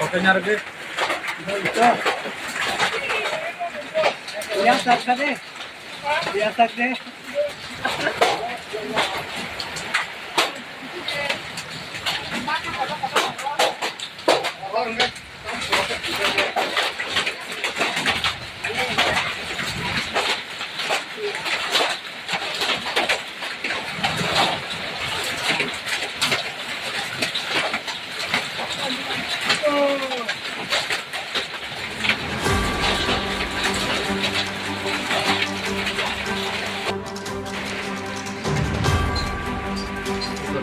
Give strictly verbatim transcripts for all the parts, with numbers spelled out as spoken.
Yang saksa de. Yang saksa de.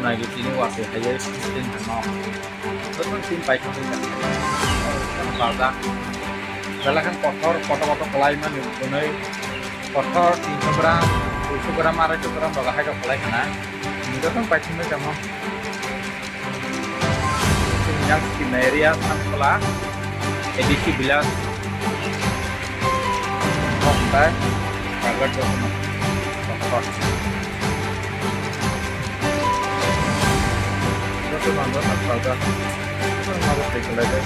Naidi tini wase hayai sixteen hano. Joto tin paithak wngkha. Bajak. Belai khe kothor, kotor kotor kwlai mani hwnwi kothor tinso gram, duiso gram, araisho gram rogo hai rok kwlai khna. Joto paithak wngkha mo. Yang China area Sangkola, A D C village. Kok tai, kagat joto. Kok. Joto bangma kagat. Joto bangma tei kalai dai.